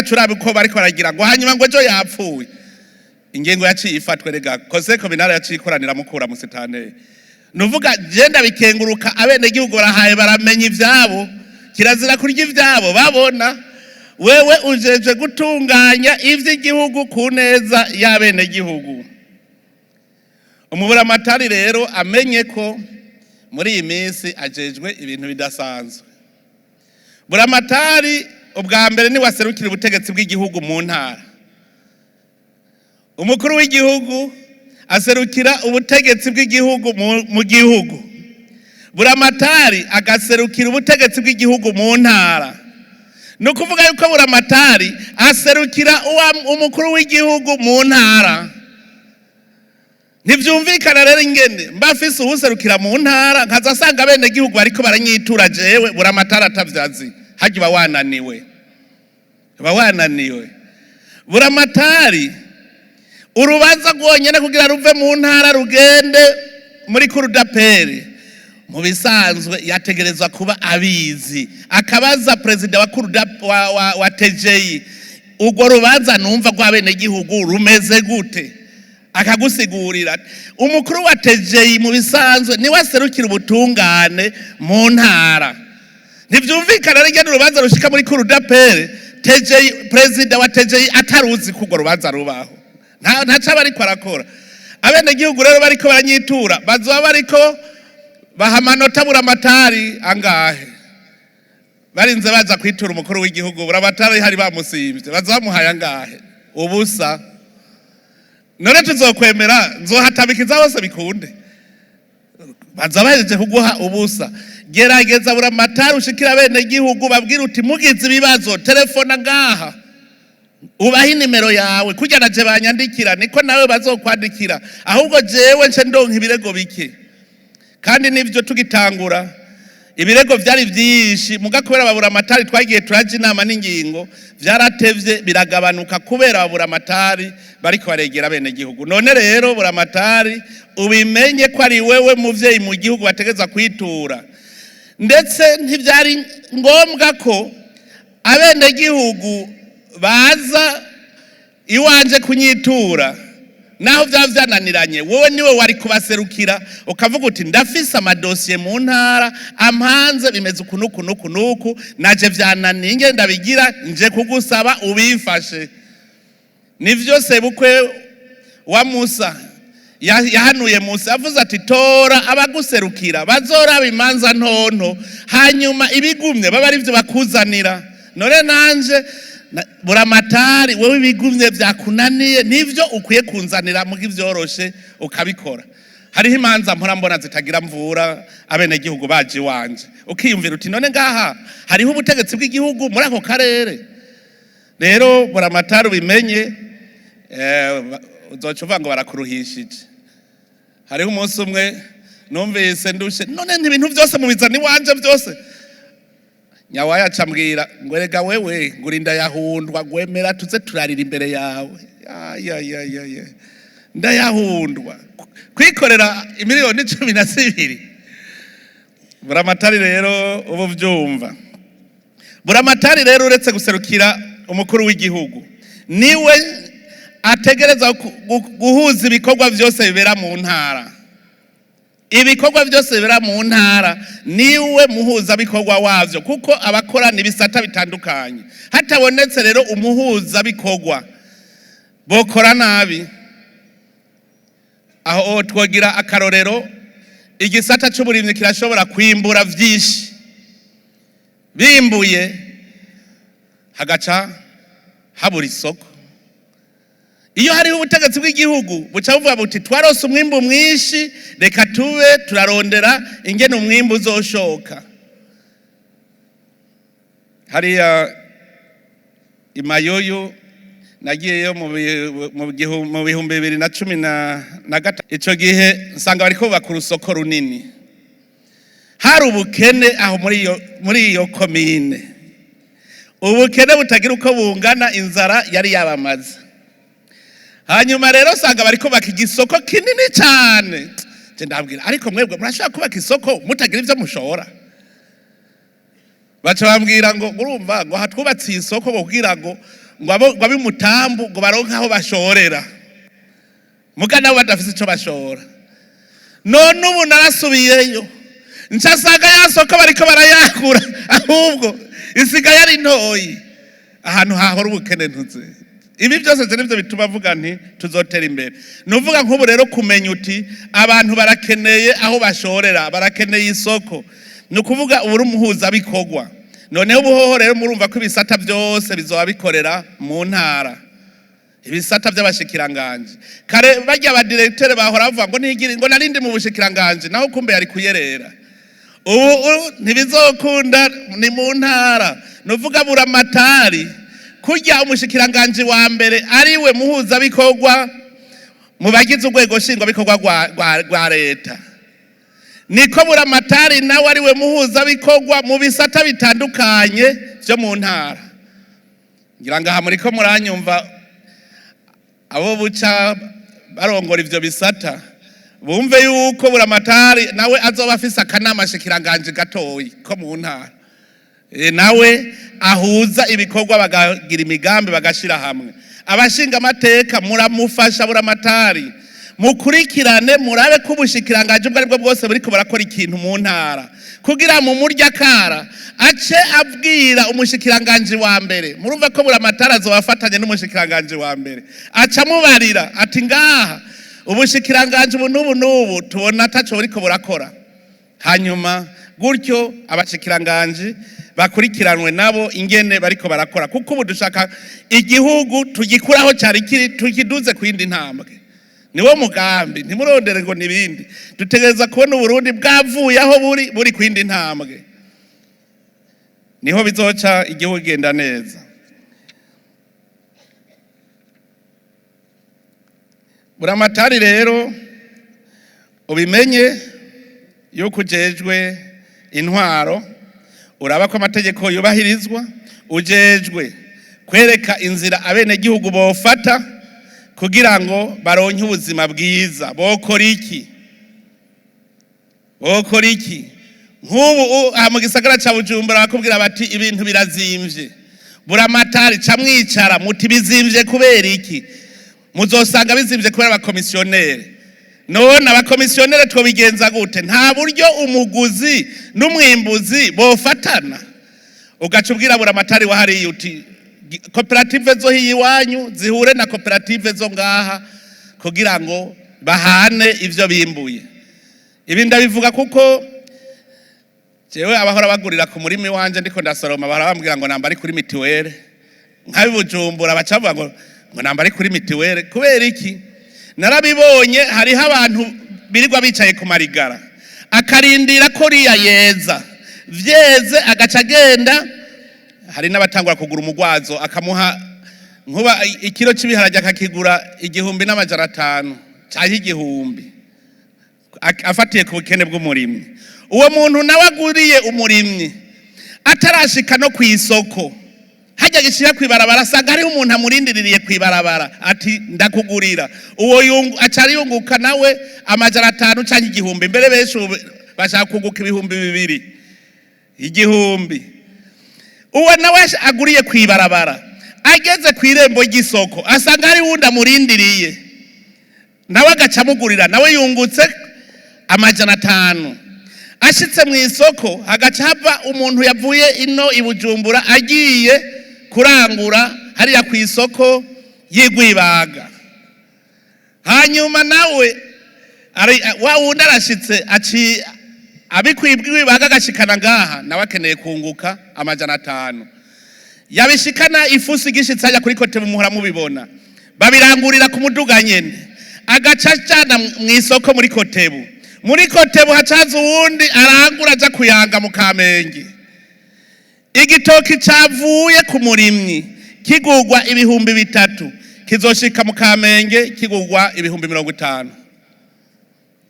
ugaca uraba uko bariko baragira, ngo hanyuma ngo ejo yapfuye. Ingingo yaciye ifatwe rega, conseil communal yaciye ikoranira mukura musitanteri. Nuvuga je ndabikenguruka, abenegihugu barahaye baramenya ivyabo. Kirazira kurya ivyabo babona. Wewe ujeje gutunganya ivy'igihugu ku neza y'abenegihugu. Umuburamatari rero amenye ko muri iyi minsi ajejwe ibintu bidasanzwe. Buramatari ubwa mbere ni waserukira ubutegetsi bw'igihugu mu ntara. Umukuru w'igihugu aserukira ubutegetsi bw'igihugu mu gihugu, buramatari agaserukira ubutegetsi bw'igihugu mu ntara. Ni ukuvuga yuko buramatari aserukira umukuru w'igihugu mu ntara. Ntibyumvikana rero ingene mba afise uwuserukira mu ntara, nkaza asanga abenegihugu bariko baranyitura jewe buramatari atavyazi. Harya uba wananiwe, uba wananiwe. Buramatari urubanza rwonyene kugira ruve mu ntara rugende muri cour d'appel, mu bisanzwe yategerezwa kuba abizi, akabaza perezida wa cour wa TGI: "Urwo rubanza numva rw'abenegihugu rumeze gute?" Akagusigurira. Umukuru wa TGI mu bisanzwe niwe aserukira ubutungane mu ntara. Ntibyumvikana rero ingene urubanza rushika muri cour d'appel, TGI, perezida wa TGI ataruzi ko urwo rubanza rubaho. Ntaco aba ariko arakora. Abenegihugu rero bariko baranyitura, bazoba bariko baha amanota buramatari angahe? Barinze baza kwitura umukuru w'igihugu, buramatari hari bamusimvye, baza bamuhaye angahe? Ubusa. None tuzokwemera nzohatabikiza hose bikunde? Baza bahejeje kuguha ubusa. Gerageza buramatari ushikira abenegihugu, babwira uti: "Mugize ibibazo, telefona ngaha." Ubahe inimero yawe. Kurya naje banyandikira, niko nawe bazokwandikira. Ahubwo jewe nce ndonka ibirego bike. Kandi nivyo, tugitangura ibirego vyari vyinshi, muga kubera babura amatari twagiye turaja inama n'ingingo, vyaratevye biragabanuka, kubera babura amatari bariko baregera bene gihugu. None rero buramatari, ubimenye ko ari wewe muvyeyi mu gihugu bategeza kwitura. Ndetse ntivyari ngombwa ko abenegihugu baza iwanje kunyitura naho vyaba vyananiranye. Wowe niwe wari kubaserukira, ukavuga uti: "Ndafise amadosiye mu ntara ampanze, bimeze uku nuku nuku nuku, naje vyananiye, nge ndabigira, nje kugusaba ubimfashe." Nivyo sebukwe wa Musa yahanuye Musa, avuze ati: "Tora abaguserukira bazoraba imanza ntonto, hanyuma ibigumye baba ari byo bakuzanira." None nanje buramatari, wowe ibigumye vyakunaniye nivyo ukwiye kunzanira, muga ivyoroshe ukabikora. Hariho imanza mpora mbona zitagira mvura, abenegihugu baje iwanje, ukiyumvira uti: "None ngaha hariho ubutegetsi bw'igihugu muri ako karere?" Rero buramatari ubimenye, uzoca uvuga ngo barakuruhishije. Hariho umunsi umwe numvise ndushe: "None ibintu byose mubizana iwanje byose?" Nyawaya aca ambwira ngo: "Erega wewe ngo urinda yahundwa, gwemera tuze turarira imbere yawe." Ya, ya, ya, ya, ya. Ndayahundwa kwikorera 12 miliyoni. Buramatari rero ubu byumva, buramatari rero uretse guserukira umukuru w'igihugu, niwe ategereza guhuza ibikorwa byose bibera mu ntara. Ibikorwa byose bibera mu ntara niwe muhuzabikorwa wavyo, kuko abakorana ibisata bitandukanye. Hatabonetse rero umuhuzabikorwa, bokora nabi. Aho twogira akarorero: igisata c'uburimyi kirashobora kwimbura vyinshi, bimbuye hagaca habura isoko. Iyo hariho ubutegetsi bw'igihugu, buca buvuga buti: "Twarose umwimbu mwinshi, reka tube turarondera ingene umwimbu uzoshoka." Hariya imayoyo nagiyeyo mu 2013. Ico gihe nsanga bariko bubaka urusoko runini. Hari ubukene aho muri iyo komine, ubukene butagira uko bungana, inzara yari yabamaze. Hanyuma rero usanga bariko bubaka igisoko kinini cyane. Nje ndabwira: "Ariko mwebwe murashobora kubaka isoko mutagira ivyo mushora?" Baca bambwira ngo: "Urumva ngo aha twubatse iyi soko ngo kugira ngo ngo abo ngo ab'imutambu ngo baronke aho bashorera, muga nabo badafise ico bashora. None ubu narasubiyeyo, ncasanga ya soko bariko barayagura, ahubwo isigaye ari ntoyi ahantu hahora ubukene. Ntuze ibi byose je nivyo bituma avuga nti tuzotera imbere. Nuvuga nk'ubu rero kumenya uti abantu barakeneye aho bashorera, barakeneye isoko, ni ukuvuga ubu uri umuhuzabikorwa. Noneho ubuhoho rero murumva ko ibisata byose bizoba bikorera mu ntara, ibisata by'abashikiranganje. Kare barya abadirecteur bahora bavuga ngo ntigiri ngo narindi mu bushikiranganje, naho kumbe yari kuyerera. Ubu ntibizokunda, ni mu ntara. Nuvuga buramatari kurya umushikiranganje wa mbere ariwe muhuzabikorwa mu bagize urwego nshingwabikorwa rwa leta, niko buramatari nawe ariwe muhuzabikorwa mu bisata bitandukanye byo mu ntara. Ngira ngo aha muriko muranyumva, abo buca barongora ivyo bisata bumve yuko buramatari nawe azoba afise akanama shikiranganje gatoyi ko mu ntara, nawe ahuza ibikorwa, bagagira imigambi, bagashira hamwe. Abashinga amateka, muramufasha buramatari, mukurikirane murabe ko ubushikiranganje ubwo aribwo bwose buriko burakora ikintu mu ntara, kugira mu murya kara ace abwira umushikiranganje wa mbere. Murumva ko buramatari azobafatanye n'umushikiranganje wa mbere, aca amubarira ati ngaha ubushikiranganje ubu n'ubu n'ubu tubona ataco buriko burakora. Hanyuma gutyo abashikiranganje bakurikiranwe nabo ingene bariko barakora, kuko ubu dushaka igihugu tugikuraho cyari kiri tukiduze ku yindi ntambwe. Niwo mugambi, ntimurondere ngo nibindi. Dutegereza kubona Uburundi bwavuye aho buri, buri ku yindi ntambwe, niho bizoca igihugu kigenda neza. Buramatari rero ubimenye yuko ujejwe intwaro, uraba ko amategeko yubahirizwa, ujejwe kwereka inzira abenegihugu bofata kugira ngo baronke ubuzima bwiza. Bokora iki? Bokora iki? Nk'ubu aha mu gisagara ca Bujumbura bakubwira bati ibintu birazimvye. Buramatari ca mwicara muti bizimvye kubera iki? Muzosanga bizimvye kubera abakomisiyoneri. None abakomisiyoneri twobigenza gute? Nta buryo umuguzi n'umwimbuzi bofatana? Ugaca ubwira buramatari wa hariya uti koperative zo hiyi iwanyu zihure na koperative zo ngaha kugira ngo bahane ivyo bimbuye. Ibi ndabivuga kuko jewe abahora bagurira ku murimi wanje ndiko ndasoroma bahora bambwira ngo namba ari kuri mitiwere. Nkabibujumbura baca bavuga ngo namba ari kuri mitiwere. Kubera iki? Narabibonye, hariho abantu birirwa bicaye ku marigara, akarindira ko riya yeza, vyeze agaca agenda. Hari n'abatangura kugura umugwazo, akamuha nkuba ikiro c'ibiharage akakigura 1500 canke 1000, afatiye ku bukene bw'umurimyi. Uwo muntu nawe aguriye umurimyi atarashika no kw'isoko, hajya gishira kwibarabara, asanga hariho umuntu amurindiririye kwibarabara ati ndakugurira. Uwo aca ariyunguka nawe 500 canke 1000. Mbere benshi ubu bashaka kunguka 2000, 1000. Uwo nawe aguriye kwibarabara, ageze kw'irembo ry'isoko asanga hari wundi amurindiriye, nawe agaca amugurira, nawe yungutse 500. Ashitse mu isoko hagaca hava umuntu yavuye ino i Bujumbura agiye kurangura hariya ku isoko y'Igwibaga, hanyuma nawe wa wundi arashitse aci abikwibwibaga agashikana ngaha, nawe akeneye kunguka 500. Yabishikana ifusi igishitse ajya kuri kote, muhora mubibona babirangurira ku muduga nyene, agaca ajana mu isoko muri kotebu. Muri kotebu hacaza uwundi arangura aja kuyanga mu Kamenge. Igitoki cavuye ku murimyi kigurwa 3000, kizoshika mu Kamenge kigurwa 50,000.